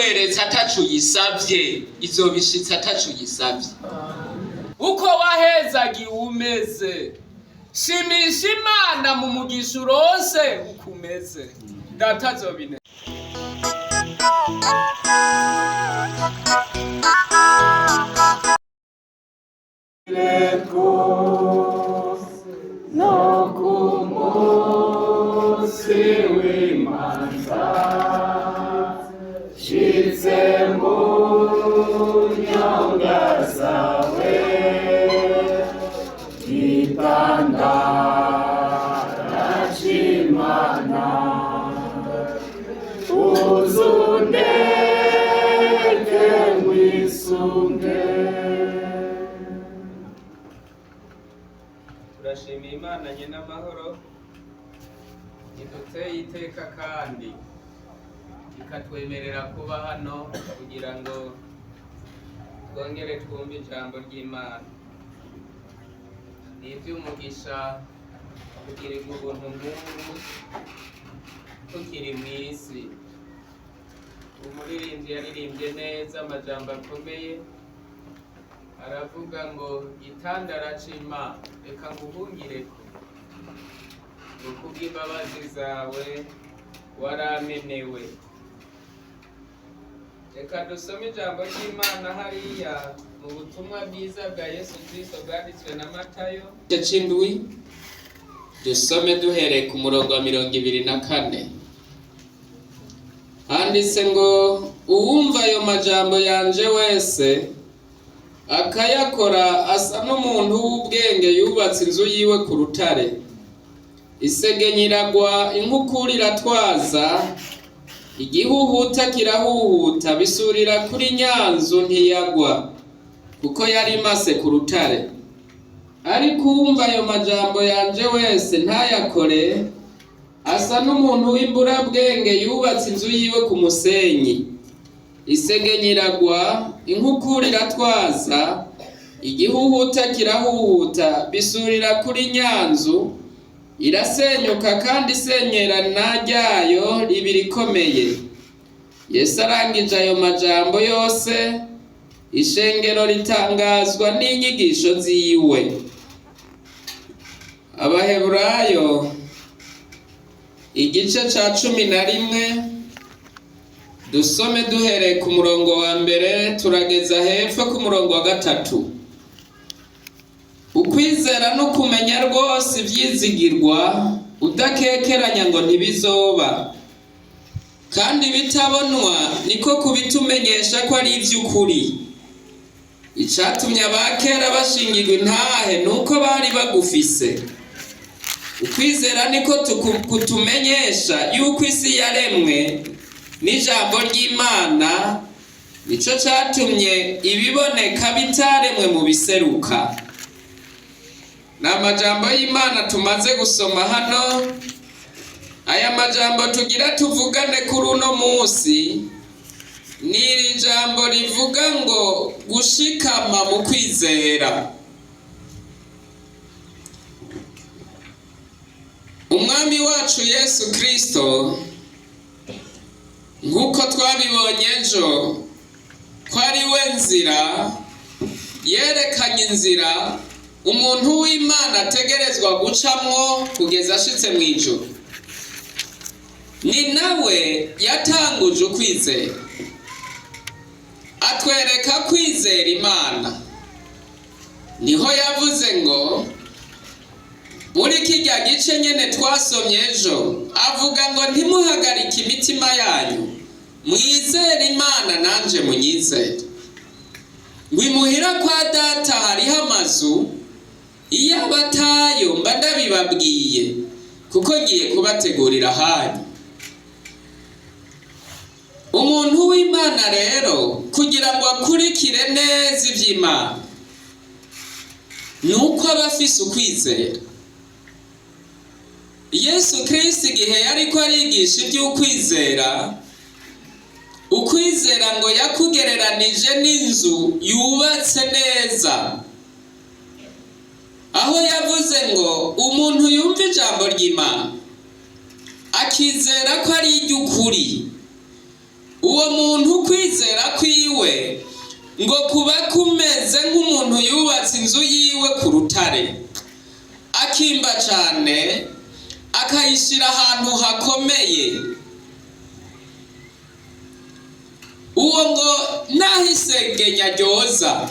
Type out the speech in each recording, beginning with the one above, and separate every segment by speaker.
Speaker 1: Yabikweretse ataco uyisavye, izobishitsa ataco uyisavye. Uko wahezagiwe umeze, shimisha Imana mu mugisha uronse uko umeze, Data azobine.
Speaker 2: No ku munsi w'imanza nshitse mu nyonga zawe, gitandara c'Imana, uzundeke ngwisunge.
Speaker 1: Turashimiye Imana nyina amahoro iduteye iteka kandi ikatwemerera kuba hano kugira ngo twongere twumve ijambo ry'Imana. Ni iby'umugisha kugirirwa ubuntu nk'ubu tukiri mu isi. Umuririmbyi yaririmbye neza amajambo akomeye, aravuga ngo gitandara c'Imana, reka nguhungireko, ngo kubw'imbabazi zawe waramenewe. Reka dusome ijambo ry'Imana hariya mu butumwa bwiza bwa Yesu Kristo bwanditswe na Matayo igice c'indwi, dusome duhereye ku murongo wa 24. Handitse ngo: uwumva ayo majambo yanje wese akayakora asa n'umuntu w'ubwenge yubatse inzu yiwe ku rutare. Isegenye iragwa, inkukura iratwaza, igihuhuta kirahuhuta, bisurira kuri nyanzu ntiyagwa, kuko yari imase ku rutare. Ariko uwumva ayo majambo yanje wese ntayakore asa n'umuntu w'imburabwenge yubatse inzu yiwe ku musenyi. Isegenye iragwa, inkukura iratwaza, igihuhuta kirahuhuta, bisurira kuri nyanzu irasenyuka, kandi isenyerana ryayo riba irikomeye. Yesu arangije ayo majambo yose, ishengero ritangazwa n'inyigisho ziwe. Abaheburayo igice ca 11, dusome duhereye ku murongo wa mbere turageza hepfo ku murongo wa 3. Ukwizera no kumenya rwose ivyizigirwa, udakekeranya ngo ntibizoba, kandi bitabonwa niko kubitumenyesha ko ari ivy'ukuri. Icatumye abakera bashingirwa intahe nuko bari bagufise. Ukwizera niko kutumenyesha yuko isi yaremwe n'ijambo ry'Imana, nico catumye ibiboneka bitaremwe mu biseruka. Ni amajambo y'Imana tumaze gusoma hano. Aya majambo tugira tuvugane kuri uno munsi ni iri jambo rivuga ngo gushikama mu kwizera. Umwami wacu Yesu Kristo, nk'uko twabibonye ejo ko ari we nzira, yerekanye inzira umuntu w'Imana ategerezwa gucamwo kugeza ashitse mu ijuru. Ni nawe yatanguje ukwizera, atwereka kwizera Imana. Niho yavuze ngo muri kirya gice nyene twasomye ejo, avuga ngo ntimuhagarike imitima yanyu, mwizere Imana nanje munyizere. Ngo imuhira kwa Data hariho amazu, iyo aba atayo mba ndabibabwiye, kuko ngiye kubategurira ahanyu. Umuntu w'Imana rero kugira ngo akurikire neza ivy'Imana nuko aba afise ukwizera. Yesu Kristo igihe yariko arigisha ivy'ukwizera, ukwizera ngo yakugereranije n'inzu yubatse neza, aho yavuze ngo umuntu yumva ijambo ry'Imana akizera ko ari iry'ukuri, Uwo muntu kwizera kwiwe ngo kuba kumeze nk'umuntu yubatse inzu yiwe ku rutare, akimba cyane, akayishyira ahantu hakomeye. Uwo ngo naho isengenya ryoza,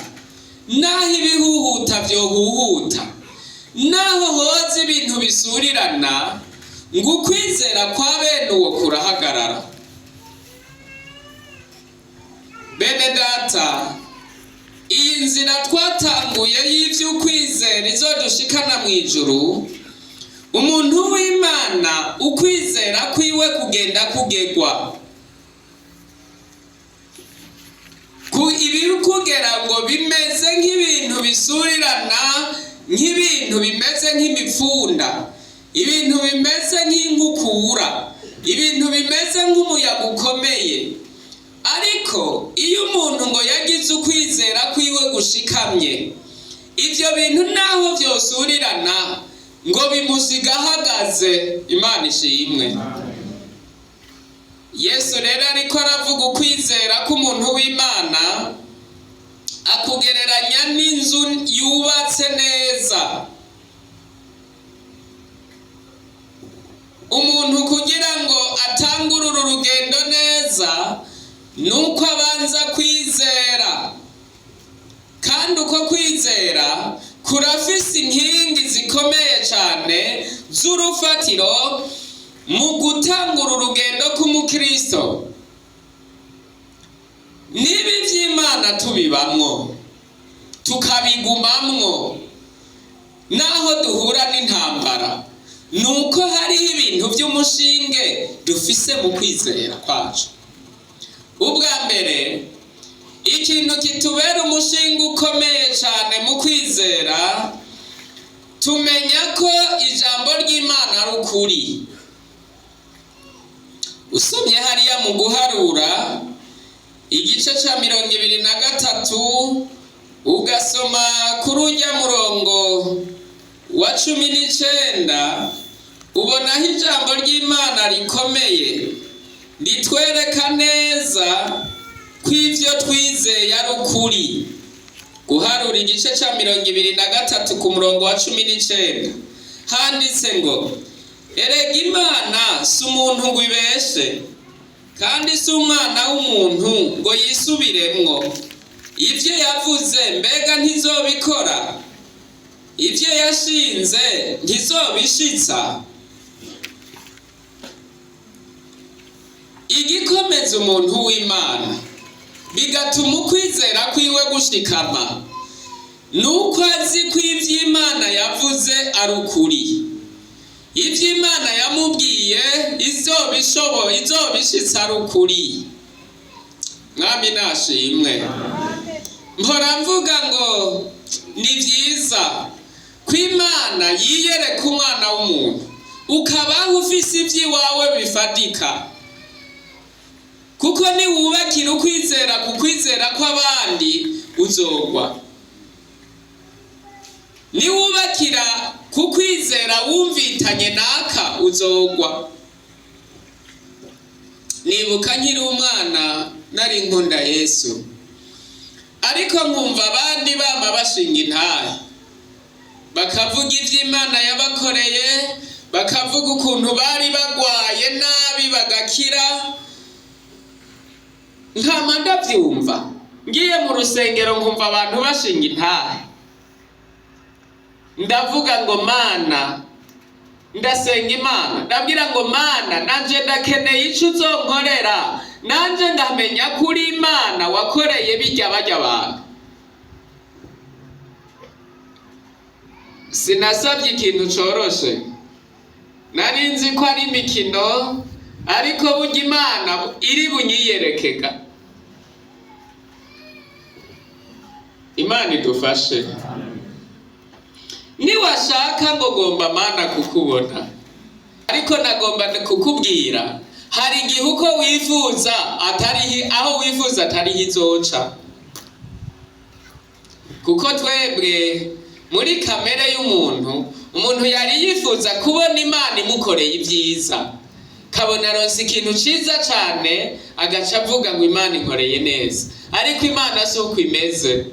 Speaker 1: naho ibihuhuta byohuhuta, naho hoza ibintu bisurirana, ngo ukwizera kwa bene uwo kurahagarara. Bene data, iyi nzira twatanguye y'ivy'ukwizera izodushikana mu ijuru, umuntu w'Imana ukwizera kwiwe kugenda kugegwa ku ibiri kugera ngo bimeze nk'ibintu bisurirana, nk'ibintu bimeze nk'imipfunda, ibintu bimeze nk'inkukura, ibintu bimeze nk'umuyaga ukomeye. Ariko iyo umuntu ngo yagize ukwizera kwiwe gushikamye, ibyo bintu naho byosurirana ngo bimusiga ahagaze. Imana ishimwe. Yesu rero ariko aravuga ukwizera k'umuntu w'Imana, akugereranya n'inzu yubatse neza. Umuntu kugira ngo atangure uru rugendo neza, nuko abanza kwizera, kandi uko kwizera kurafise inkingi zikomeye cyane z'urufatiro mu gutangura urugendo k'umukristo. Niba iby'Imana tubibamwo, tukabigumamwo, naho duhura n'intambara, ni uko hariho ibintu by'umushinge dufise mu kwizera kwacu. Ubwa mbere, ikintu kitubera umushinga ukomeye cyane mu kwizera, tumenya ko ijambo ry'Imana ari ukuri. Usomye hariya mu Guharura igice cya 23, ugasoma kuri ujya murongo wa 19, ubonaho ijambo ry'Imana rikomeye ritwereka neza ko ibyo twizeye ari ukuri. Guharura igice cya 23 ku murongo wa 19, handitse ngo: "Erega Imana si umuntu ngo ibeshe, kandi si umwana w'umuntu ngo yisubiremwo. Ibyo yavuze mbega ntizobikora? Ibyo yashinze ntizobishitsa?" Igikomeza umuntu w'Imana bigatuma ukwizera kwiwe gushikama, ni uko azi ko iby'Imana yavuze ari ukuri. Iby'Imana yamubwiye izobishoboye, izobishitsa ari ukuri. Mwami nashimwe. Mpora mvuga ngo ni byiza ko Imana yiyereka umwana w'umuntu, ukabaho ufise iby'iwawe bifatika, kuko niwubakira ukwizera ku kwizera kw'abandi uzogwa. Niwubakira ku kwizera wumvitanye naka uzogwa. Nibuka nkiri umwana nari nkunda Yesu, ariko nkumva abandi bama bashinga intahe, bakavuga iby'Imana yabakoreye, bakavuga ukuntu bari bagwaye nabi bagakira. Nkama ndabyumva, ngiye mu rusengero nkumva abantu bashinga intahe, ndavuga ngo: "Mana." Ndasenga Imana, ndabwira ngo: "Mana, nanje ndakeneye ico uzonkorera, nanje ngamenya kuri Imana wakoreye bijya bajya abantu." Sinasabye ikintu coroshe, nari nzi ko ari imikino, ariko burya Imana iri bunyiyerekeka. Imana idufashe. Niwashaka ngo gomba Mana kukubona, ariko nagomba kukubwira, hari igihe uko wifuza atarihi, aho wifuza atariho izoca, kuko twebwe muri kamere y'umuntu, umuntu yari yifuza kubona Imana imukoreye ibyiza. Kabona aronse ikintu ciza cane, agaca avuga ngo Imana inkoreye neza. Ariko Imana si uko imeze.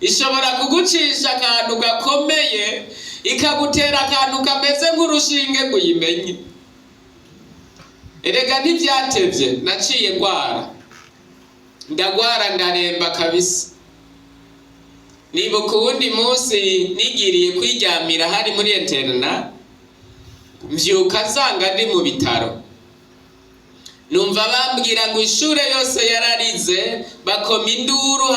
Speaker 1: Ishobora kugucisha akantu gakomeye, ikagutera akantu kameze nk'urushinge ngo uyimenye. Erega ntivyatevye, naciye ngwara, ndagwara, ndaremba kabisa. Nibuka uwundi munsi nigiriye kwiryamira hari muri internat, mvyuka nsanga ndi mu bitaro. Numva bambwira ngo ishure yose yararize, bakoma induru,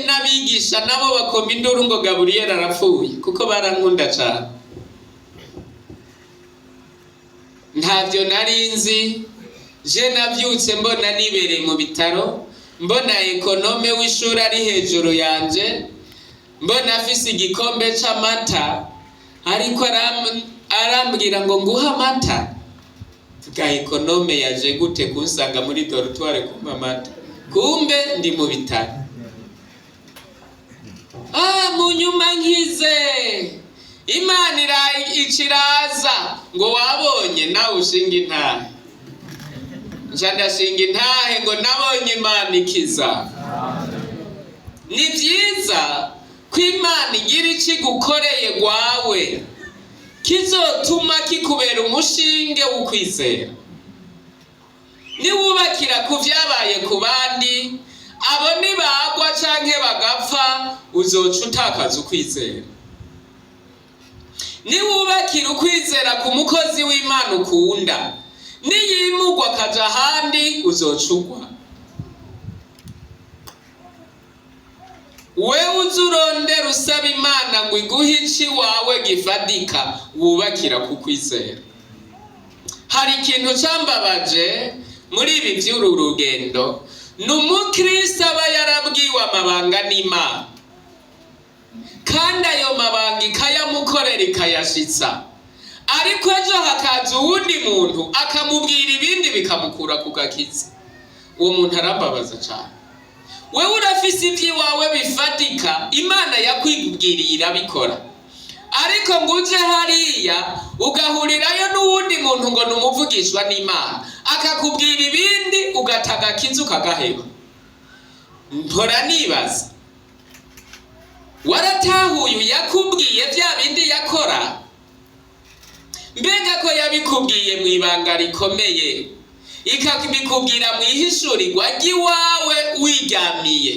Speaker 1: n'abigisha nabo bakoma induru ngo Gaburiyeli arapfuye, kuko barankunda cane. Ntavyo nari nzi. Je navyutse mbona nibereye mu bitaro, mbona économe w'ishuri ari hejuru yanje, mbona afise igikombe c'amata, ariko arambwira ngo nguhe amata. Bwa économe yaje gute kunsanga muri dortoir kumpa amata? Kumbe ndi mu bitaro. Mu nyuma nkize, Imana iciraza ngo wabonye, nawe ushinga intahe. Nca ndashinga intahe ngo nabonye Imana ikiza. Ni vyiza ko Imana igira ico igukoreye gwawe kizotuma kikubera umushinge w'ukwizera. Niwubakira ku vyabaye ku bandi, abo nibagwa canke bagapfa, uzoca utakaza ukwizera. Niwubakira ukwizera ku mukozi w'Imana ukunda, niyimugwa akaja ahandi, uzoca ugwa. Wewe uza urondera usaba Imana ngo iguhe ici wawe gifadika wubakira ku kwizera. Hari ikintu cambabaje muri ibi vy'uru rugendo, ni umukristo aba yarabwiwe amabanga n'Imana, kandi ayo mabanga ikayamukorera, ikayashitsa, ariko ejo hakaza uwundi muntu akamubwira ibindi bikamukura ku gakiza. Uwo muntu arambabaza cane. Wewe urafise ivy'iwawe bifatika, Imana yakwibwiriye irabikora, ariko ngo uje hariya ugahurirayo n'uwundi muntu ngo numuvugishwa n'Imana, akakubwira ibindi, ugata agakiza ukagaheba. Mpora nibaza, waratahuye yakubwiye vya bindi yakora? Mbega ko yabikubwiye mu ibanga rikomeye, ikabikubwira mu ihishurirwa ry'iwawe wiryamiye,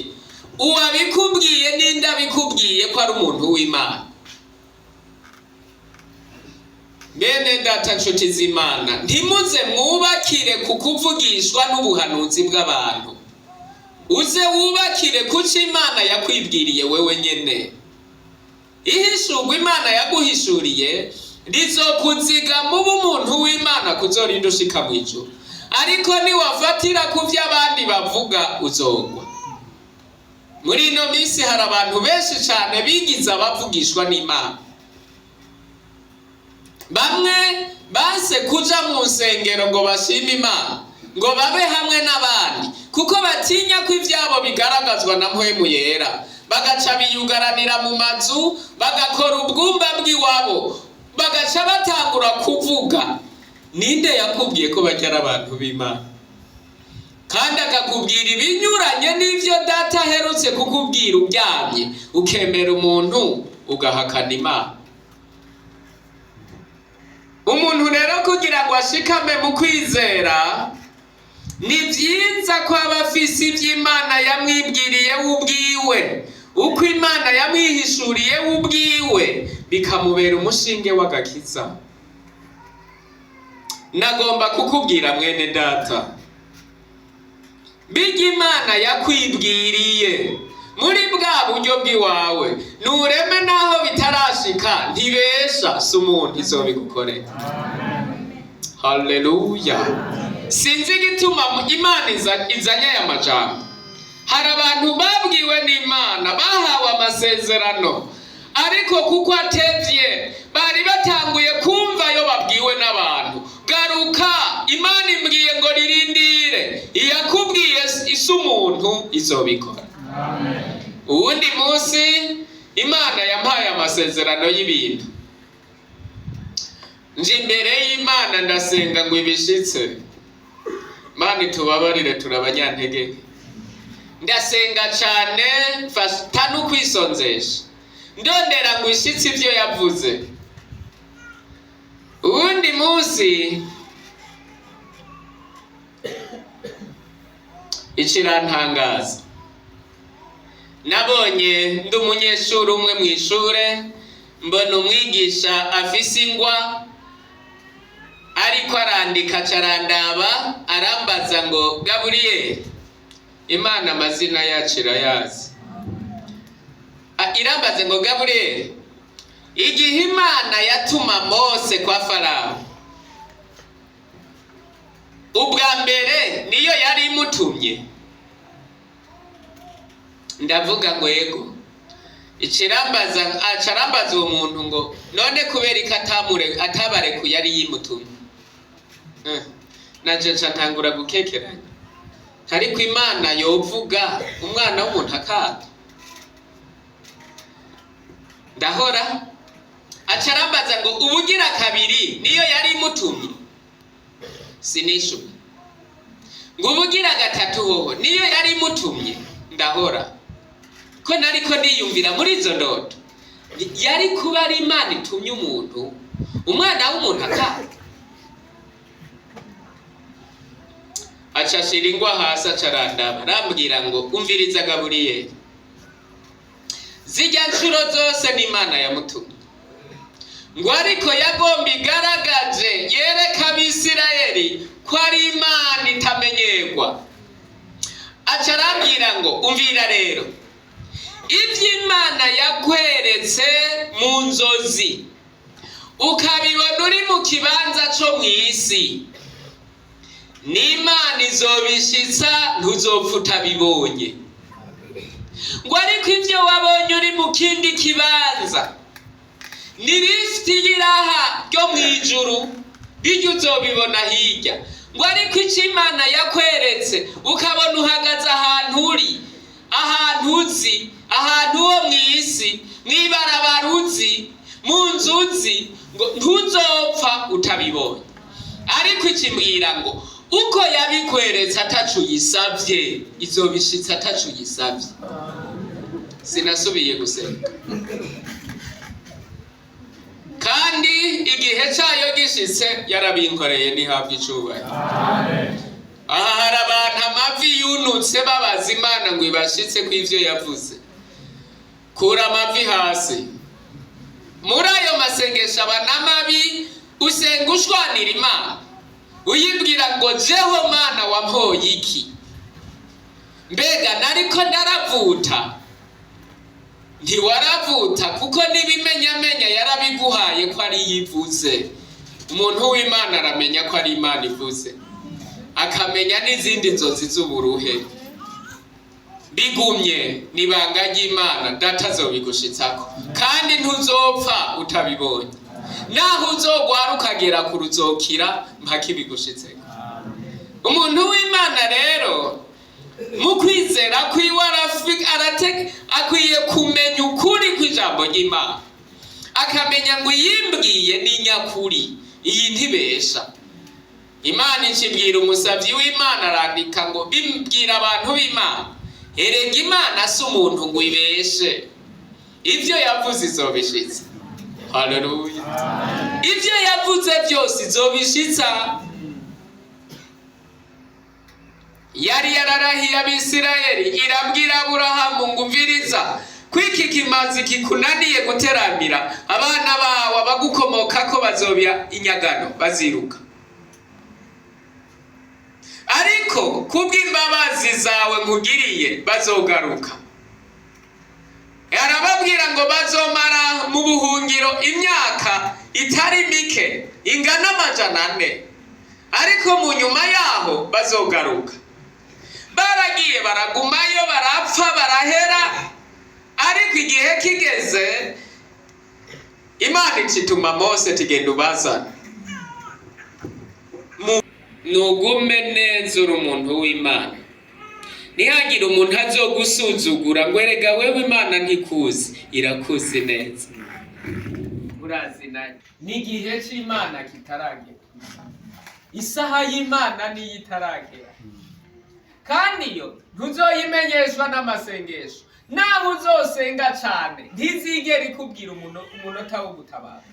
Speaker 1: uwabikubwiye ninde abikubwiye ko ari umuntu w'Imana? Bene data, nshuti z'Imana, ntimuze mwubakire ku kuvugishwa n'ubuhanuzi bw'abantu. Uze wubakire kuco Imana yakwibwiriye wewe nyene. Ihishurwa Imana yaguhishuriye rizokuziga muba umuntu w'Imana kuzorinda ushika mw'ijuru. Ariko niwafatira ku vyo abandi bavuga, uzogwa. Muri ino minsi hari abantu benshi cane bigize abavugishwa n'Imana. Bamwe banse kuja mu nsengero ngo bashime Imana, ngo babe hamwe n'abandi, kuko batinya ko ivyabo bigaragazwa na Mpwemu Yera, bagaca biyugaranira mu mazu, bagakora ubwumba bw'iwabo, bagaca batangura kuvuga. Ninde yakubwiye ko bajya ari abantu b'Imana? Kandi akakubwira ibinyuranye n'ivyo data aherutse kukubwira uryamye, ukemera umuntu ugahakana Imana. Umuntu rero kugira ngo ashikame mu kwizera, ni vyiza ko aba afise ivy'Imana yamwibwiriye we ubwiwe, uko Imana yamwihishuriye we ubwiwe, bikamubera umushinge w'agakiza. Nagomba kukubwira mwene data, bijya Imana yakwibwiriye muri bwa buryo bw'iwawe, nureme naho bitarashika, ntibesha, si umuntu, izobigukorera. Haleluya! Sinzi igituma Imana izanye aya majambo. Hari abantu babwiwe n'Imana, bahawe amasezerano, ariko kuko atevye bari batanguye kumva ayo babwiwe n'abantu. Garuka, Imana imbwiye ngo ririndire, iyakubwiye isi umuntu izobikora. Uwundi munsi Imana yampaye amasezerano y'ibintu. Nje imbere y'Imana ndasenga ngo ibishitse. Mana itubabarire, turabanyantege nke. Ndasenga cane, mfata n'ukwisonzesha, ndondera ngo ishitse ivyo yavuze. Uwundi munsi ikirantangaza, nabonye ndi umunyeshuri umwe mw'ishure, mbona umwigisha afise ingwa ariko arandika, acarandaba arambaza ngo: "Gaburiyeli, Imana amazina yacu irayazi." Irambaza ngo: "Gaburiyeli, igihe Imana yatuma Mose kwa Farawo ubwa mbere, niyo yari imutumye?" Ndavuga ngo: "Yego." Ikirambaza, acarambaza uwo muntu ngo: "None kubera ko atabarekuye yari yimutumye?" Nanje nca ntangura gukekeranya, ariko Imana yovuga umwana w'umuntu akanga? Ndahora. Acarambaza ngo: "Ubugira kabiri niyo yari imutumye?" Sinishuka. Ngo: "Ubugira gatatu hoho niyo yari imutumye?" Ndahora, ko nariko niyumvira muri izo ndoto, yari kuba ari Imana itumye umuntu, umwana w'umuntu akanga? Aca ashira ingwa hasi, acarandaba, arambwira ngo: "Umviriza Gaburiyeli, zirya nshuro zose n'Imana yamutumye." Ngo ariko yagomba igaragaje, yereka Abisirayeli ko ari Imana itamenyerwa. Aca arambwira ngo: "Umvira rero, ibyo Imana yakweretse mu nzozi ukabibona uri mu kibanza co mu isi, n'Imana izobishitsa, ntuzopfa utabibonye." Ngo ariko ibyo wabonye uri mu kindi kibanza ni lifuti y'iraha ryo mu ijuru, bijya uzobibona hirya. Ngo ariko icyo Imana yakweretse ukabona uhagaze ahantu uri, ahantu uzi, ahantu ho mu isi, mw'ibarabara uzi, mu nzu uzi, ngo ntuzopfa utabibonye. Ariko ikimbwira ngo uko yabikweretse atacu yisavye, izobishitsa atacu yisavye. Sinasubiye gusenga, kandi igihe cyayo gishitse yarabinkoreye, ntihabwa icubahiro. Aha hari abantu amavi yunutse babaza Imana ngo ibashitse ko ivyo yavuze. Kura amavi hasi muri ayo masengesho. Aba n'amabi, usenga ushwanira Imana, uyibwira ngo: "Jeho Mana wampoye iki? Mbega nariko ndaravuta?" Ntiwaravuta, kuko n'ibimenyamenya yarabiguhaye ko ari yivuze. Umuntu w'Imana aramenya ko ari Imana ivuze, akamenya n'izindi nzozi z'uburuhe. Bigumye nibanga ry'Imana Data azobigushitsako, kandi ntuzopfa utabibonye. Naho uzogwara ukagera ku ruzokira, mpaka ibigushitseko. Umuntu w'Imana rero mu kwizera kwiwe akwiye kumenya ukuri kw'ijambo ry'Imana, akamenya ngo iyimbwiye ni nyakuri, iyi ntibesha. Imana ikibwira umusabyi w'Imana, arandika ngo: "Bibwira abantu b'Imana, erega Imana si umuntu ngo ibeshe, ibyo yavuze izobishitsa." Haleluya! Ibyo yavuze byose izobishitsa. Yari yararahiye Abisirayeli, irabwira Aburahamu ngo: "Umviriza, kwiki kimazi kikunaniye guteramira, abana bawe abagukomokako bazobya inyagano baziruka, ariko kubw'imbabazi zawe nkugiriye bazogaruka." Arababwira ngo bazomara mu buhungiro imyaka itari mike ingana 400, ariko mu nyuma yaho bazogaruka. Baragiye, baragumayo, barapfa, barahera. Ariko igihe kigeze, Imana icituma Mose, tigenda ubazana. Nugume neza uri umuntu w'Imana, ntihagire umuntu azogusuzugura ngo: "Erega wewe Imana ntikuzi." Irakuzi neza. Turazinanye. N'igihe c'Imana kitaragera, isaha y'Imana niyo itaragera, kandi iyo ntuzoyimenyeshwa n'amasengesho. Naho uzosenga cane, ntizigera ikubwira umunota wo gutabara.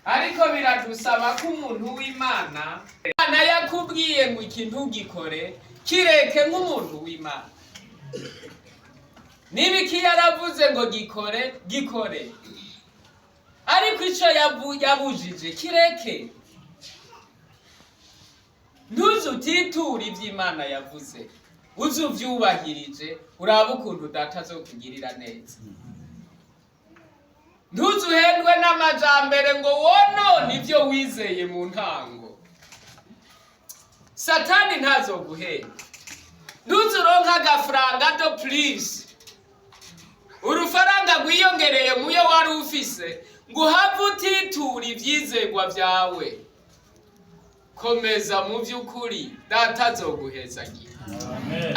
Speaker 1: Ariko biradusaba ko umuntu w'Imana, Imana yakubwiye ngo iki ntugikore, kireke nk'umuntu w'Imana. Niba iki yaravuze ngo gikore, gikore, ariko ico yabujije kireke. Ntuze utiture ivyo Imana yavuze, uze uvyubahirije, urabe ukuntu Data azokugirira neza. Ntuze uhendwe n'amajambere ngo wonone ivyo wizeye mu ntango. Satani ntazoguhenda. Ntuze uronke agafaranga de plus, urufaranga rwiyongereye muyo wari ufise, ngo uhave utitura ivyizegwa vyawe. Komeza mu vy'ukuri, Data azoguhezagira.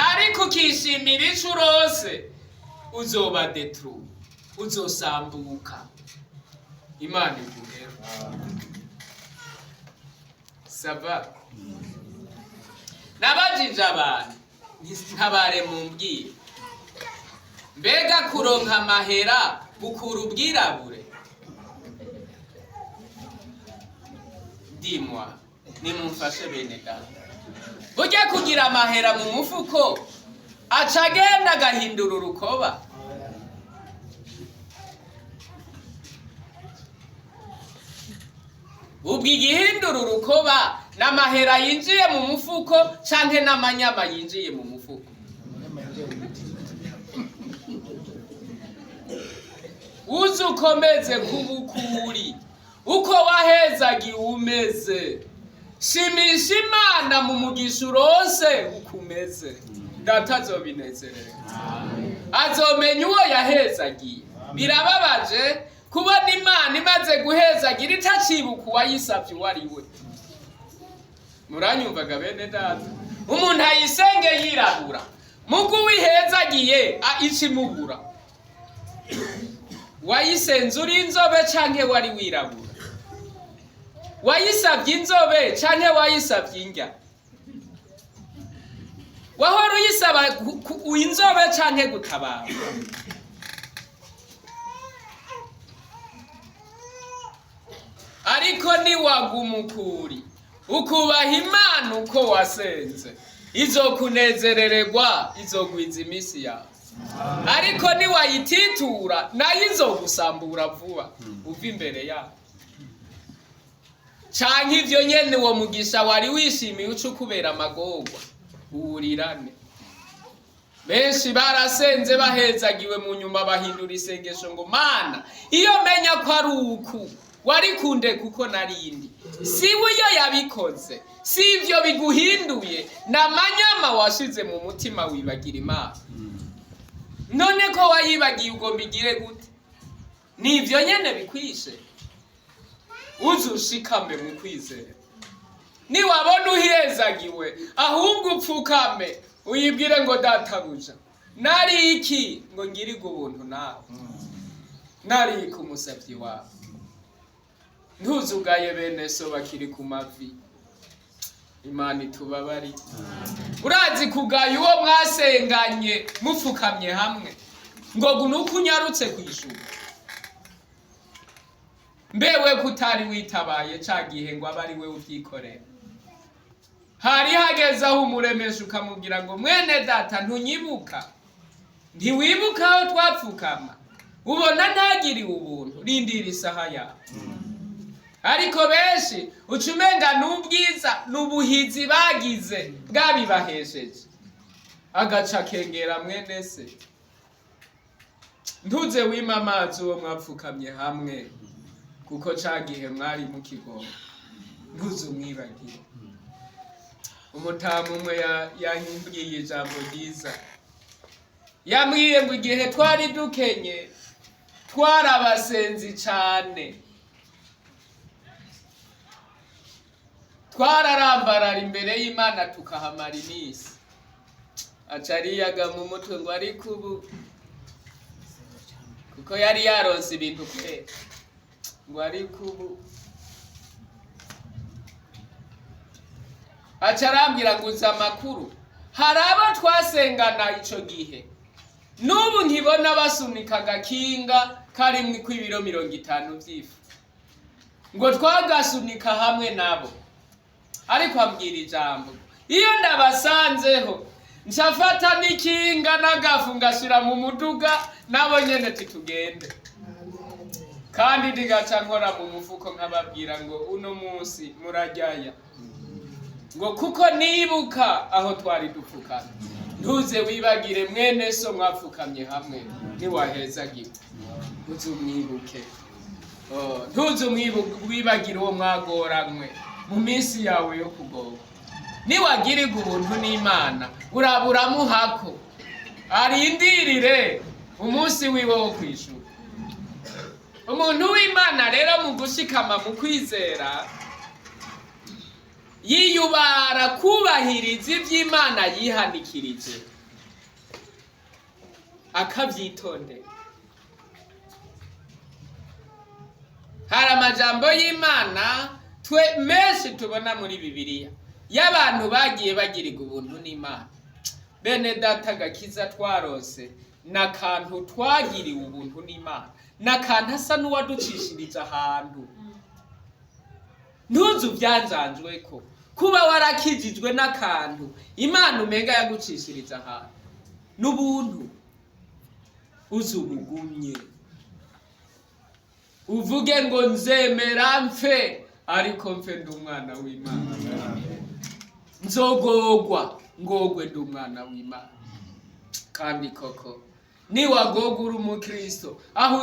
Speaker 1: Ariko ukishimira ico urose, uzoba détruit, uzosambuka. Imana iguhera. Ça va? Nabajije abantu, ntabare mumbwire, mbega kuronka amahera bukura ubwirabure? Dimwa nimumfashe, bene data. Burya kugira amahera mu mufuko aca agenda agahindura urukoba? Ubwo igihindura urukoba n'amahera yinjiye mu mufuko canke n'amanyama yinjiye mu mufuko? Uze ukomeze kubukuri uko wahezagiwe umeze. Shimisha Imana mu mugisha urose ukumeze. Data azobinezererwa, azomenya uwo yahezagiye. Birababaje kubona Imana imaze guhezagira itacibuka uwayisavye uwo ari we. Muranyumvaga, bene data? Umuntu ayisenge yirabura, mugu wihezagiye icimubura. Wayisenze uri inzobe canke wari wirabura? Wayisavye inzobe canke wayisavye indya? Wahora uyisaba inzobe canke gutabara? Ariko niwaguma ukuri, ukubaha Imana uko wasenze, izokunezerererwa, izogwiza iminsi yawe. Ariko niwayititura, nayo izogusambura vuba uva imbere yayo, canke ivyo nyene, uwo mugisha wari wishimiye uca ukubera amagorwa, uwurirane. Benshi barasenze bahezagiwe, mu nyuma bahindura isengesho ngo: "Mana, iyo menya ko ari uku warikunde kuko narindi." Siwe iyo yabikoze, si ivyo biguhinduye, ni amanyama washize mu mutima, wibagira Imana. None ko wayibagiye, ugomba igire gute? Ni ivyo nyene bikwishe. Uze ushikame mu kwizera. Niwabona uhezagiwe, ahubwo upfukame uyibwire ngo: "Databuja, nari iki ngo ngirige ubuntu nawe? Nari iki umusavyi wawe?" Ntuzugaye bene so bakiri ku mavi. Imana itubabari. Urazi kugaya uwo mwasenganye mupfukamye hamwe ngo nuko unyarutse kwishura? Mbewe kutari witabaye ca gihe ngo abe ari we uvyikorera? Hari hageze aho umuremesha ukamubwira ngo: "Mwene data, ntunyibuka? Ntiwibuka aho twapfukama? Ubona ntagiriwe ubuntu?" Rindira isaha yawe. Ariko benshi uca umenga n'ubwiza n'ubuhizi bagize bwabibahesheje, agaca akengera mwene se. Ntuze wima amazi uwo mwapfukamye hamwe, kuko ca gihe mwari mukigomba. Ntuze umwibagire. Umutamu umwe yambwiye ijambo ryiza. Yambwiye ngo igihe twari dukenye twarabasenzi cane, twararambarara imbere y'Imana tukahamara iminsi. Aca ariyaga mu mutwe ngo ariko ubu kuko Ko yari yaronse ibintu kwe, ngo ariko ubu aca arambwira ngo uzi amakuru, hari abo twasengana ico gihe n'ubu nkibona basunika agakinga karimwo kw'ibiro 50 vy'ifu, ngo twagasunika hamwe nabo. Ariko ambwira ijambo, iyo ndabasanzeho ncafata n'ikinga n'agafu ngashira mu muduga, nabo nyene titugende. Kandi ndigaca nkora mu mufuko nkababwira ngo uno munsi murajyaya, ngo kuko nibuka aho twari dupfukamye. Ntuze wibagire mwene so mwapfukamye hamwe, ntiwahezagiwe, uze umwibuke. Oh, ntuze wibagire uwo mwagoranywe mu minsi yawe yo kugorwa. Niwagirirwa ubuntu n'Imana, uraburamuhako arindirire umunsi wiwe wo kwishura. Umuntu w'Imana rero mu gushikama mu kwizera yiyubara kubahiriza ivy'Imana yihanikirije, akavyitondera. Hari amajambo y'Imana twe menshi tubona muri Bibiliya y'abantu bagiye bagirirwa ubuntu n'Imana. Bene data, gakiza twarose n'akantu twagiriwe ubuntu n'Imana, n'akantu asa n'uwaducishirije ahantu. Ntuzu vyanjanjweko kuba warakijijwe n'akantu Imana umenga yagucishirije ahantu n'ubuntu. Uzubugumye uvuge ngo nzemera mfe, ariko mfe ndi umwana w'Imana. Nzogogwa ngogwe ndi umwana w'Imana. Kandi koko niwagogwa uri umukristo, aho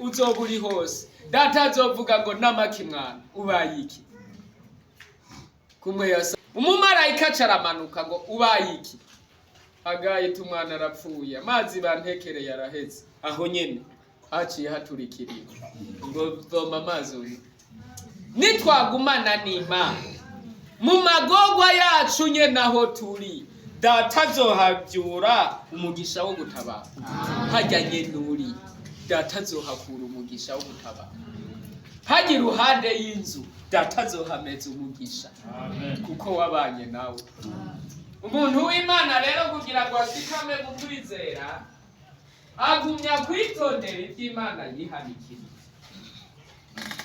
Speaker 1: uzoba uri hose, data azovuga ngo namaki mwana ubaye iki? Kumwe yasa umumarayika acaramanuka ngo ubaye iki? Agahita umwana arapfuye, amazi bantekereye araheze. Aho nyene haciye haturikiriye ngo voma amazi unywe. Nitwagumana n'Imana mu magorwa yacu nyene aho turi, data azohavyura umugisha wo gutabara. Harya nyene uri, data azohakura umugisha wo gutabara. Hajya iruhande y'inzu, data azohameza umugisha, kuko wabanye nawe. Umuntu w'Imana rero kugira ngo ashikame mu kwizera, agumya kwitondera ivy'Imana yihanikiriye,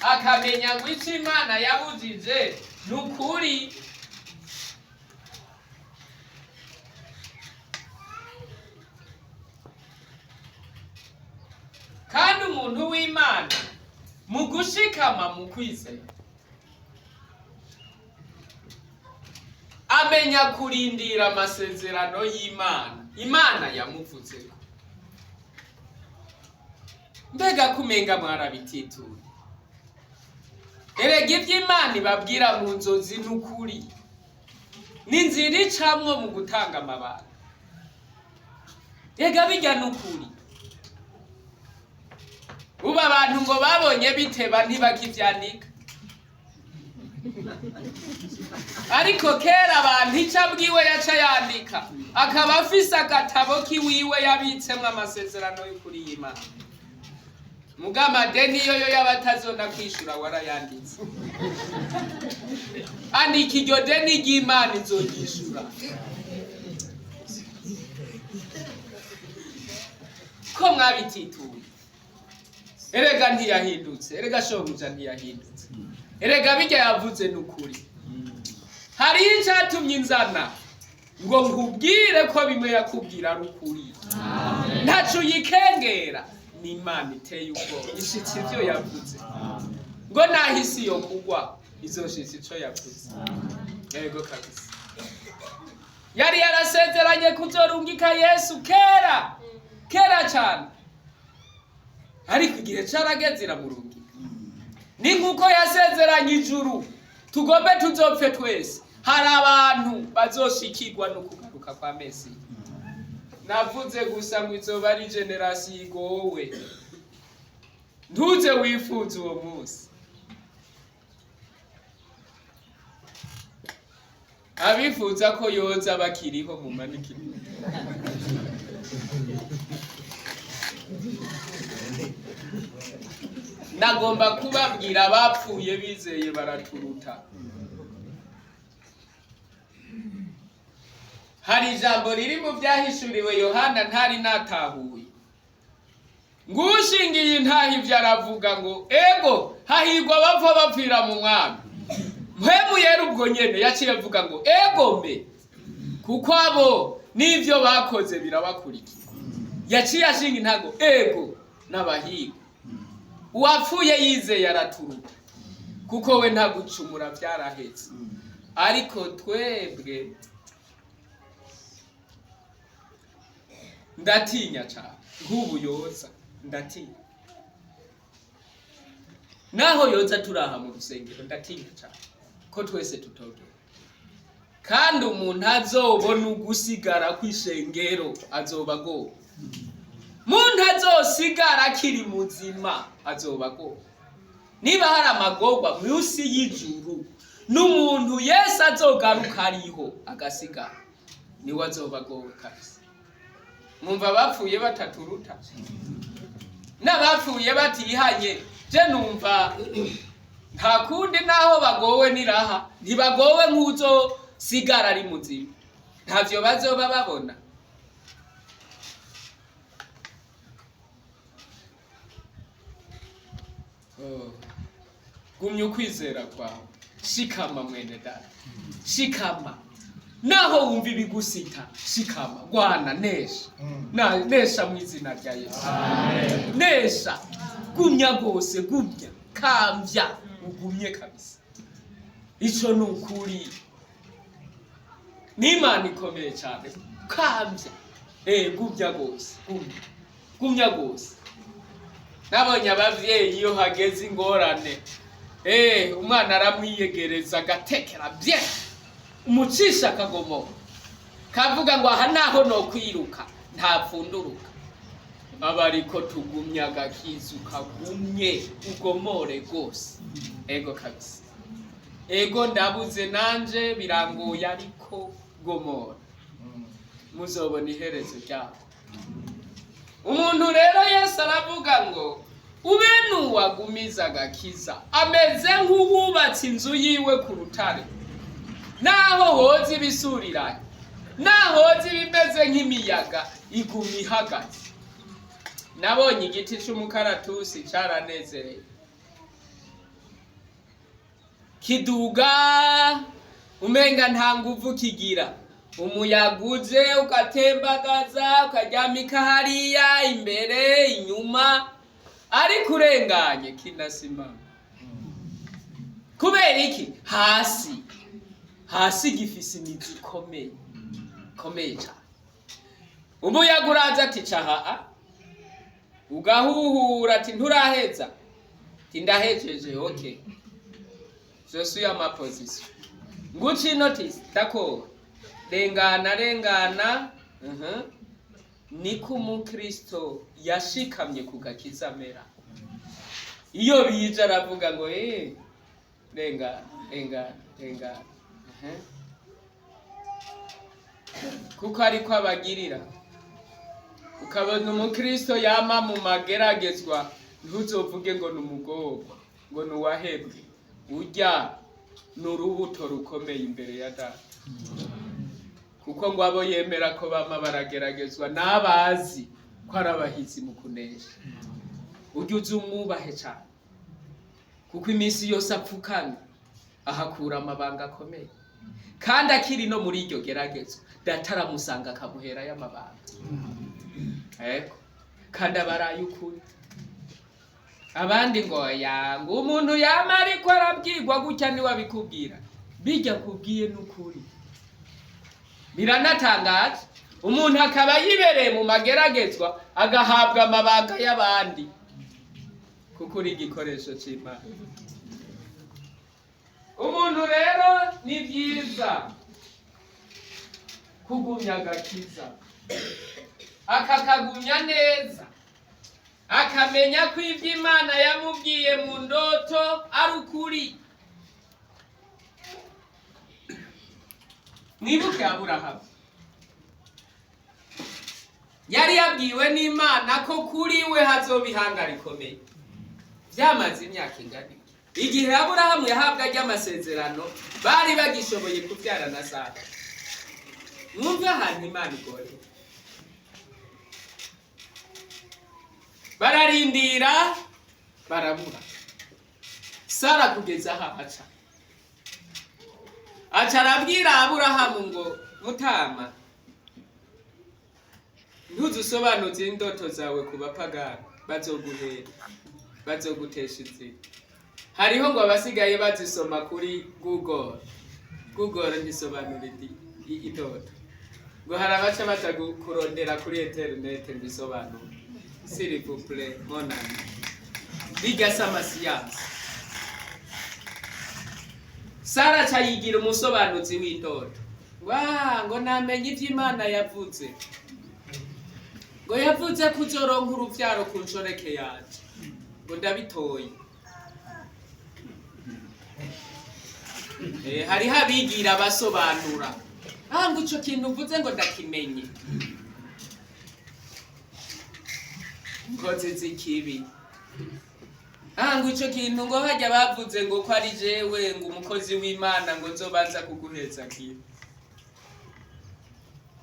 Speaker 1: akamenya ngo ico Imana yabujije ni ukuri. Kandi umuntu w'Imana mu gushikama mu kwizera amenya kurindira amasezerano y'Imana Imana yamuvuzeko. Mbega kumenga mwarabitituye. Erega ivy'Imana ibabwira mu nzozi n'ukuri, n'inzira icamwo mu gutanga amabanga. Ega bijya n'ukuri. Ubu abantu ngo babonye biteba ntibakivyandika, ariko kera abantu ico abwiwe yaca yandika, akaba afise agatabo kiwiwe yabitsemwo amasezerano y'ukuri y'Imana. Muga amadeni yoyo y'abatazona kwishura warayanditse. Andika iryo deni ry'Imana izoryishura. Ko mwabitituye. Erega ntiyahindutse, erega shobuja ntiyahindutse, erega bijya yavuze n'ukuri. Hariho icatumye inzana ngo nkubwire ko bimwe yakubwira ari ukuri, ntaco uyikengera. Ni Imana iteye ubwoba, ishitse ivyo yavuze. Ngo naho isi yo kugwa izoshitsa ico yavuze. Yego kabisa, yari yarasezeranye kuzorungika Yesu kera kera cane, ariko igihe carageze iramurungika. Ni nkuko yasezeranye ijuru tugombe tuzopfe twese, hari abantu bazoshikirwa no kugaruka kwa Mesiya. Navuze gusa ngo izoba ari generasiyo igowe. Ntuze wifuze uwo munsi. Abifuza ko yoza bakiriho mumanike. Nagomba kubabwira abapfuye bizeye baraturuta. Hari ijambo riri mu byahishuriwe Yohana ntari natahuye. Ngushingiye intaha ibyo aravuga ngo ego hahigwa abapfa bapfira mu mwami. Mpwemu yera ubwo nyene yaciye avuga ngo ego me, kuko abo n'ivyo bakoze birabakurikira. Yaciye ashinga intago ego n'abahigwa. Uwapfuye yizeye araturuta, kuko we nta gucumura byarahetse. Ariko twebwe ndatinya cyane nk'ubu yoza ndatinya, naho yoza turaha mu rusengero ndatinya cyane ko twese tutogera. Kandi umuntu azobona ugusigara kw'ishengero azoba agowe. Muntu azosigara akiri muzima azoba agowe. Niba hari amagorwa munsi y'ijuru n'umuntu Yesu azogaruka ariho agasigara, niwe azoba agowe kabisa. Mwumva abapfuye bataturuta n'abapfuye batihanye. Je numva nta kundi, naho bagowe niraha ntibagowe nk'uzosigara ari muzima, ntavyo bazoba babona. Oh. Gumya ukwizera kwawe, shikama mwene data, shikama. Naho wumva ibigusita, shikama, gwana, nesha. Na nesha mu izina rya Yesu. Nesha, gumya gose, gumya, kamvya, ugumye kabisa. Ico ni ukuri. N'Imana ikomeye cyane, kamvya. Gumya gose, gumya. Gumya gose. Nabonye abavyeyi iyo hageze ingorane, umwana aramwiyegereza agatekera bien, umucisha akagomo kavuga ngo aha naho no kwiruka ntapfunduruka. Aba ariko tugumye agakizu kagumye ugomore gose. Ego kabisa, ego ndabuze nanje birangoye, ariko gomora muzobona iherezo ryako. Umuntu rero Yesu aravuga ngo ube nuwagumiza agakiza ameze nk'uwubatse inzu yiwe ku rutare. Naho hoza ibisuriranye, naho hoza ibimeze nk'imiyaga, iguma ihagaze. Nabonye igiti c'umukaratusi caranezereye, kiduga umenga nta nguvu kigira. Umuyaga uje ugatembagaza ukaryamika hariya imbere inyuma, ariko urenganye kinasimama. Kubera iki? Hasi hasi gifise imizi ikomeye ikomeye cyane. Umuyaga uraza ati caha, ugahuhura ati nturaheza, ati ndahejeje, okay, je suis à ma position, nguci notice, d'accord, rengana rengana. Niko umukristo yashikamye ku gakiza amera. Iyo bije aravuga ngo rengana rengana rengana. Kuko ariko abagirira. Ukabona umukristo yama mu mageragezwa, ntuzovuge ngo ni umugorwa, ngo ni uwahebwe. Urya ni urubuto rukomeye imbere ya data, kuko ngo abo yemera ko bama barageragezwa n'abazi ko ari abahizi mu kunesha. Ujye uza umwubahe cyane, kuko iminsi yose apfukamye ahakura amabanga akomeye, kandi akiri no muri iryo geragezwa data aramusanga akamuherayo amabanga. Ego, kandi aba ari ay'ukuri. Abandi ngo yanga umuntu yama ariko arabwirwa gutya niwe abikubwira, bijya kubwiye n'ukuri. Biranatangaje, umuntu akaba yibereye mu mageragezwa agahabwa amabanga y'abandi, kuko uri igikoresho c'Imana. Umuntu rero ni byiza kugumya agakiza, akakagumya neza, akamenya ko ivyo Imana yamubwiye mu ndoto ari ukuri. Mwibuke Aburahamu. Yari yabwiwe n'Imana ko kuri we hazoba ihanga rikomeye. Byamaze imyaka ingana iki? Igihe Aburahamu yahabwa ry'amasezerano, bari bagishoboye kubyara na Sara. Mwumve ahantu Imana igoye. Bararindira, barabura. Sara kugeza aho aca, aca arabwira Aburahamu ngo: "Mutama, ntuzusobanuze indoto zawe ku bapagani, bazoguhera, bazogutesha inzira." Hariho ngo abasigaye bazisoma kuri Google. Google ntisobanura indoto. Ngo hari abaca baza kurondera kuri interinete ngo isobanure. S'il vous plaît, mon ami, biga si amasiyansi. Sara aca yigira umusobanuzi w'indoto. Wa ngo namenye ivyo Imana yavuze, ngo yavuze ko uzoronka uruvyaro ku nshoreke yanje, ngo ndabitoye. Hariho abigira abasobanura. Ah, ngo ico kintu uvuze ngo ndakimenye. Nkozi z'ikibi. Ah, ngo ico kintu, ngo hajya bavuze ngo ko ari jewe ngo umukozi w'Imana ngo nzobanza kuguhezagira.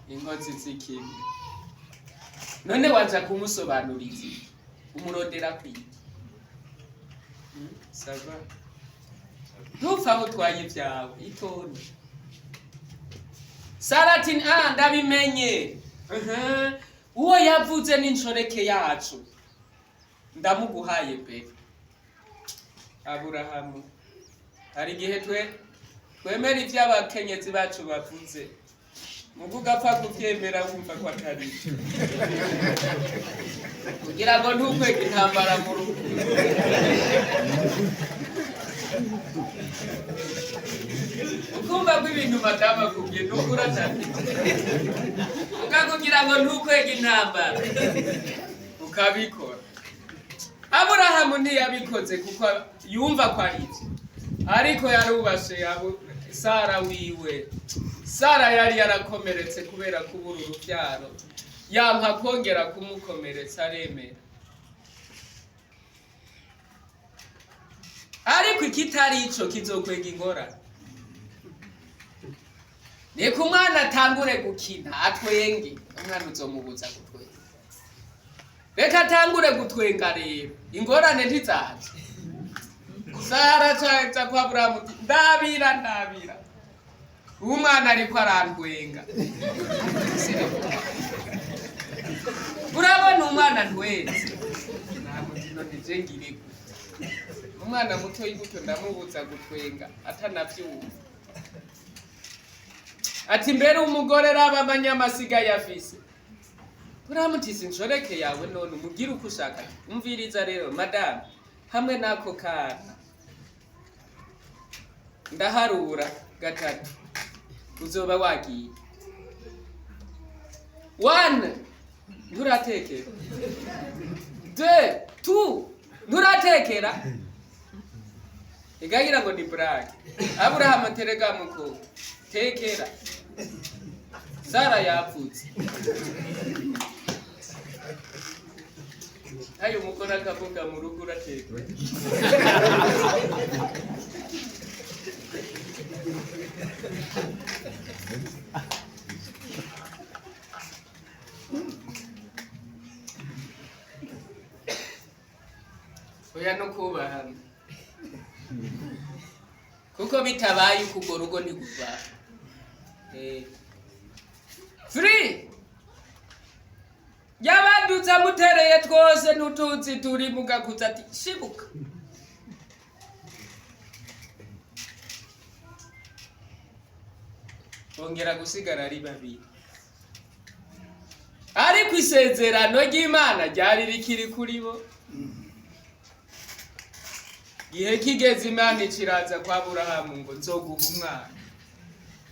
Speaker 1: Inkozi z'ikibi. None waza kumusobanurira iki? Umurondera kwiki? Ça va, ntupfa aho utwaye ibyawe, itonde. Sara ati: "Ah, ndabimenye. Uwo yavuze n'inshoreke yacu, ndamuguhaye pe." Aburahamu, hari igihe twe twemera ibyo abakenyezi bacu bavuze, mugo ugapfa kubyemera wumva ko atari byo, kugira ngo ntukwege intambara mu rugo. Ukumva ko ibintu madamu akubwiye ntukura cyane, ukakugira ngo ntukwege intambara, ukabikora. Aburahamu ntiyabikoze kuko yumva ko ari ibyo, ariko yarubashe Sara wiwe. Sara yari yarakomeretse kubera kubura urubyaro, yanka kongera kumukomeretsa, aremera. Ariko ikitari ico kizokwega ingorane. Reka umwana atangure gukina, atwenge. Umwana uzomubuza gutwenga? Reka atangure gutwenga rero, ingorane ntizaza. Sara caza kwa Aburahamu ati: "Ndabira, ndabira, umwana ariko arantwenga." Urabona umwana ntwenze, namuti: "None je ngire gute? Umwana mutoyi gutyo ndamubuza gutwenga atanavyumva?" Ati: "Mbere umugore, raba amanyamasiga yafise." Uramutise inshoreke yawe, none umugire uko ushaka. Umviriza rero madamu, hamwe n'ako kana, ndaharura gatatu uzoba wagiye. One, nturatekera. Deux, two, nturatekera. Igagira ngo ni blague. Aburahamu terega muko tekera, Sara yapfutse. Hayo umugore akavuga mu rugo urateka. Oya, no kubahana, kuko bitabaye uko urwo rugo ntiguva. Three, yabadutse amutereye twose n'utuzi turi mugakuza, ati: "Shibuka." Bongera gusigara ari babiri, ariko isezerano ry'Imana ryari rikiri kuri bo. Gihe kigeze, Imana ikiraza kwa Aburahamu ngo: "Nzoguha umwana.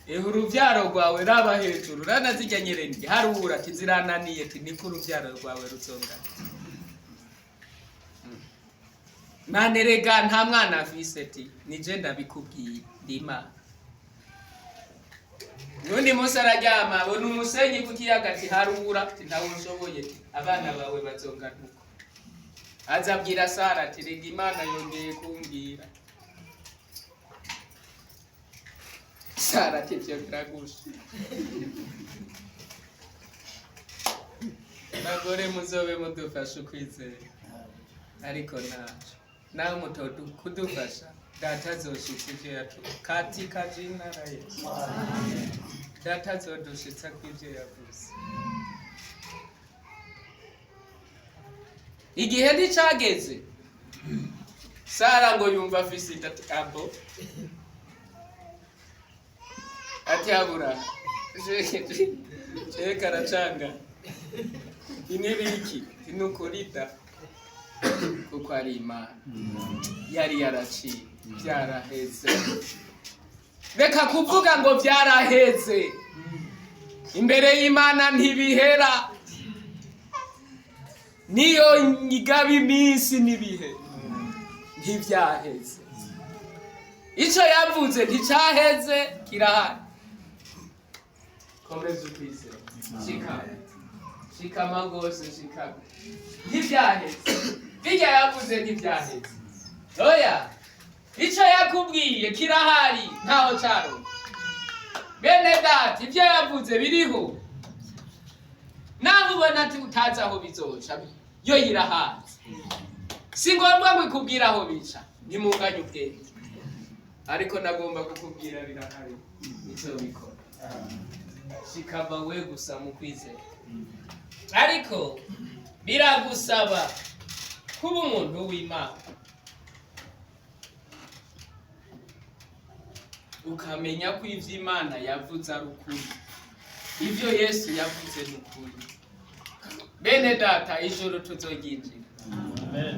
Speaker 1: Ehe, urubyaro rwawe, raba hejuru, rana zijya nyerenge, harura." Ati: "Zirananiye." Ati: "Niko urubyaro rwawe ruzongana." Nanerega nta mwana afise. Ati: "Nije ndabikubwiye, ndi Imana." Uwundi munsi araryama abona umusenyi ku kiyaga, ati harura, ati ntawe ushoboye, abana bawe bazongana uko. Aza abwira Sara ati rega Imana yongeye kumbwira. Sara ati ivyo biragusha. Bagore muzobe mudufasha ukwizera, ariko ntaco nawe mutodu kudufasha, data azoshitsa ivyo yatu katika jina la Yesu. Data azodushitsa kw'ivyo yavuze. Igihe nticageze, Sara ngo yumva afise inda, ati abo, ati habura je karacanga inibiki inukurida, kuko ari Imana yari yaraciye, byaraheze. Reka kuvuga ngo byaraheze, imbere y'Imana ntibihera, niyo igaba iminsi n'ibihe, ntibyaheze. Icyo yavuze nticyaheze, kirahari. Komeza ukwizera, shikama, shikama rwose, shikama, ntibyaheze. Bijya yavuze ntibyaheze, oya. Icyo yakubwiye kirahari, ntaho cyaruka. Bene data, ibyo yavuze biriho, naho ubona ati utazi aho bizoca, yo yirahazi. Si ngombwa ngo ikubwire aho bica, ntimunganye ubwenge, ariko nagomba kukubwira birahari, izobikora. Shikama we gusa mu kwizera, ariko biragusaba kuba umuntu w'Imana, ukamenya ko ivyo Imana yavuze ari ukuri, ivyo Yesu yavuze ni ukuri. Bene data, ijuru tuzoryinjira,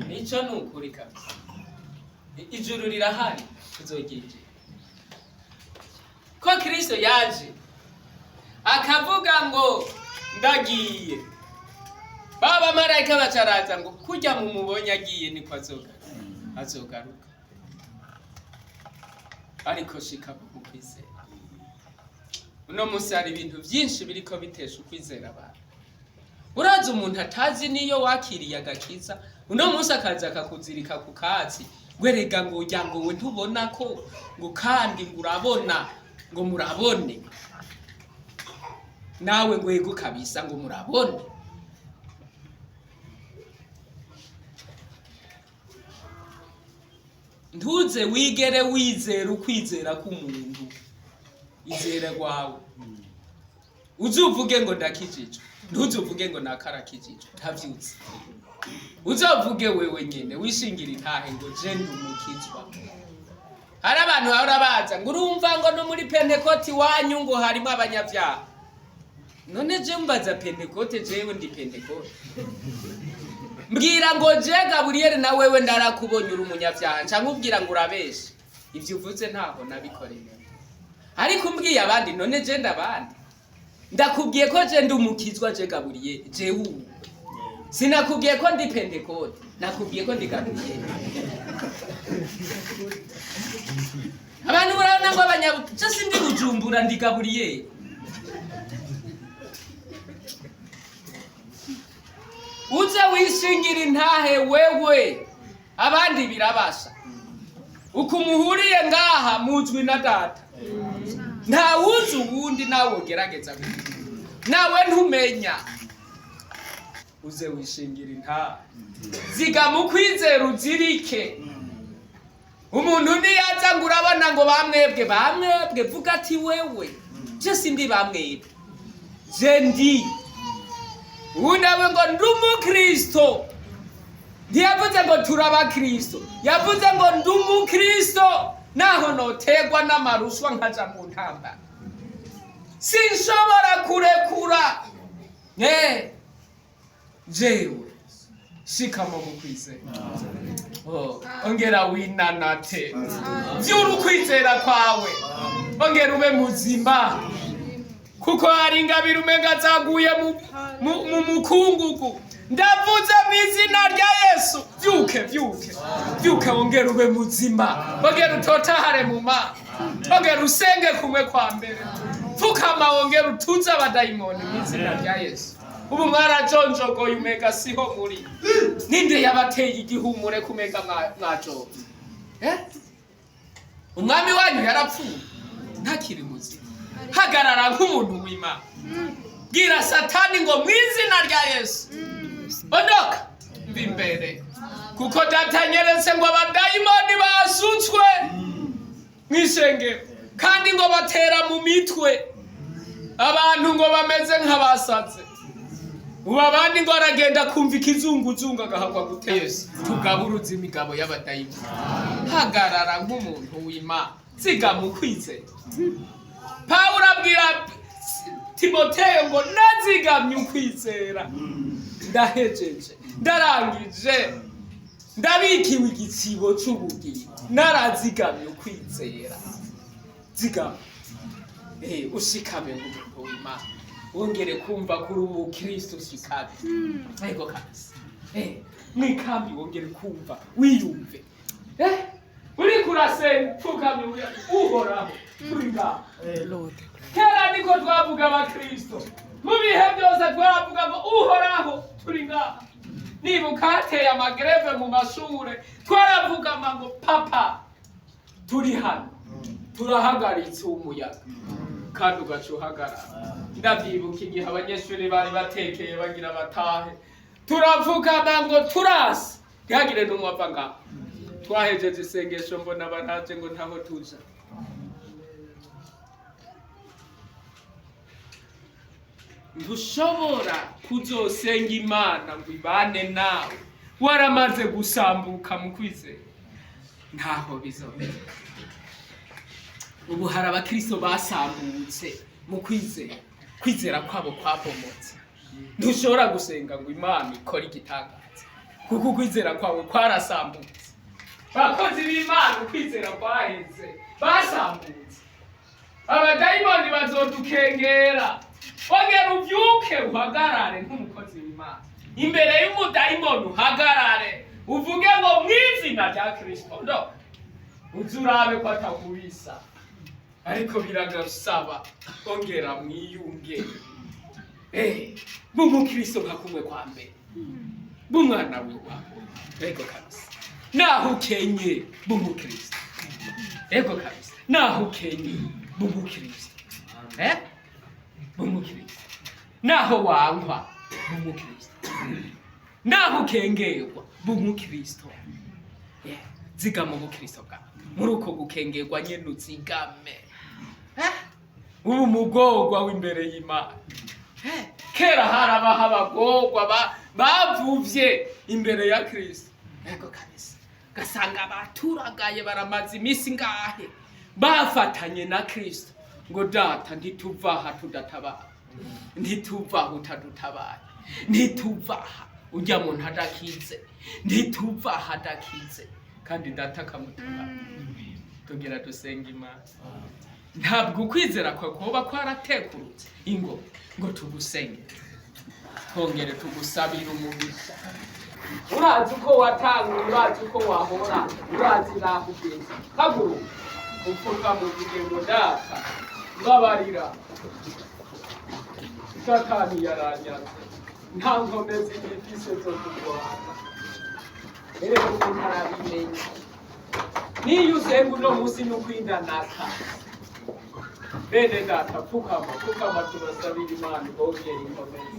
Speaker 1: nico ni ukuri kabisa. Ijuru rirahari, tuzoryinjira, ko Kristo yaje akavuga ngo ndagiye, baba marayika bacaraza ngo kujya mu mubonye agiye niko azogaruka, azogaruka. Ariko shika mu kwizera. Uno munsi hari ibintu byinshi biriko bitesha ukwizera abantu. Urazi umuntu atazi niyo wakiriye agakiza, uno munsi akaza akakuzirika ku katsi, werega ngo ujya ngo we ntubona ko ngo kandi ngo urabona ngo murabone, nawe ngo yego kabisa ngo murabone. Ntuze wigere wizera ukwizera k'umuntu, izere rwawe. Uzuvuge ngo ndakijijwe, ntuzuvuge ngo nakarakijijwe, ntavyutse. Uzovuge wewe nyene wishingira intahe ngo je ndi umukizwa. Hari abantu bahora baza ngo urumva ngo no muri Pentekoti wanyu ngo harimo abanyabyaha. None je mbaza Pentekote, jewe ndi Pentekote? Mbwira ngo je Gaburiyeli na wewe ndarakubonye uri umunyabyaha, nca nkubwira ngo urabeshe, ivyo uvuze ntaho nabikoreye. Ariko umbwiye abandi, none je ndabandi? Ndakubwiye ko je ndi umukizwa, je Gaburiyeli, jewe ubu sinakubwiye ko ndi Pentekote, nakubwiye ko ndi Gaburiyeli. Abantu murabona ngo abanyabuto, je sindi Bujumbura, ndi Gaburiyeli. Uze wishingira intahe wewe, abandi birabasha. Uko muhuriye ngaha muzwi na data, nta wuzi uwundi, nawe ugerageza nawe ntumenya. Uze wishingira intahe, ziga mu kwizera, uzirike. Umuntu niyaza ngo urabona ngo bamwebwe bamwebwe, vuga ati wewe je sindi bamwebwe, je ndi ubu. Nawe ngo ndi umukristo, ntiyavuze ngo turabakristo, yavuze ngo ndi umukristo. Naho notegwa n'amarushwa nkaja mu ntambara, sinshobora kurekura. Jewe shikama mu kwizera. Oh, ongera winanate, vyura ukwizera kwawe, ongera ube muzima, kuko hari ingabire umenga zaguye mu mukungugu. Ndavuze mu izina rya Yesu, vyuke, vyuke, vyuke, wongere ube muzima, ongera utotahare mu mana, ongera usenge kumwe kwa mbere. Pfukama wongere utuze abadayimoni mu izina rya Yesu. Ubu mwarajonjogoye, umega siho muri. Ninde yabateye igihumure kumega mwajonze? Eh? Umwami wanyu yarapfuye, ntakiri muzima. Hagarara nk'umuntu w'Imana, bwira Satani ngo: "Mu izina rya Yesu, ondoka, mva imbere," kuko Data anyeretse ngo abadayimoni basutswe mw'ishengero, kandi ngo batera mu mitwe abantu, ngo bameze nk'abasaze. Ubu abandi ngo aragenda kumva ikizunguzungu agahagwa gute. Yesu, tugaburuze imigabo y'abadayimoni. Hagarara nk'umuntu w'Imana, zigama ukwizera. Pawulo abwira Timoteyo ngo: "Nazigamye ukwizera, ndahejeje, ndarangije, ndabikiwe igitsibo c'ubugingo. Narazigamye ukwizera." Zigama, ushikame nk'umuntu w'Imana, wongere kumva kuri umukristo. Ushikame, ego kabisa. Mwikambi wongere kumva wiyumve. Uriko urasenga, pfukamye, uhoraho, turi ngaha. Kera niko twavuga abakristo, mu bihe byose twaravuga ngo: "Uhoraho, turi ngaha." Nibuka hateye amagrève mu mashure, twaravuga ngo: "Papa, turi hano, turahagaritse umuyaga," kandi ugaca uhagarara. Ndavyibuka igihe abanyeshuri bari batekeye bagira batahe, turavugana ngo turasi, ntihagire n'umwe ava ngaho. Twahejeje isengesho, mbona baraje ngo ntaho tuja. Ntushobora kuzosenga Imana ngo ibane nawe waramaze gusambuka mu kwizera, ntaho bizobera. Ubu hari abakristo basambutse mu kwizera, kwizera kwabo kwabomotse. Ntushobora gusenga ngo Imana ikore igitangaza, kuko ukwizera kwawe kwarasambutse. Bakozi b'Imana, ukwizera kwaheze, basambutse. Abadayimoni bazodukengera. Ongera uvyuke, uhagarare nk'umukozi w'Imana imbere y'umudayimoni, uhagarare uvuge ngo: "Mw'izina rya Kristo, ndo uze urabe ko atakubisa." Ariko biragasaba ongera mwiyunge, b'umukristo nka kumwe kwa mbere, b'umwana wiwawe. Ego kabisa, naho ukenye, b'umukristo. Ego kabisa, naho ukenye, b'umukristo. B'umukristo, naho wankwa, b'umukristo, naho ukengerwa, b'umukristo. Yeah. Zigama ubukristo bwawe muri uko gukengerwa nyene, uzigame. Ubu mugorwa w'imbere y'Imana. Kera harabaho abagorwa bavuvye imbere ya Kristo. Ego kabisa, gasanga baturagaye, baramaze iminsi ngahe bafatanye na Kristo, ngo: "Data, ntituva aha tudatabara, ntituva aha utadutabaye, ntituva aha ujya muntu adakize, ntituva aha adakize." Kandi Data akamutabara. Tugira dusenga Imana. Ntabwo ukwizera kwawe kuba kwaratekurutse, ingo ngo tugusenge, twongere tugusabire umugisha. Urazi uko watanguye, urazi uko wahora, urazi naho ugeze. Haguruka, upfuka, muvuge ngo: "Data, mbabarira, Satani yaranyaze, nta nkomezi ngifise zo kurwana." Rero umuntu arabimenya, niyo usenga uno munsi n'ukwindanaka. Bene Data, pfukama, pfukama, tubasabire Imana ibongere inkomezi.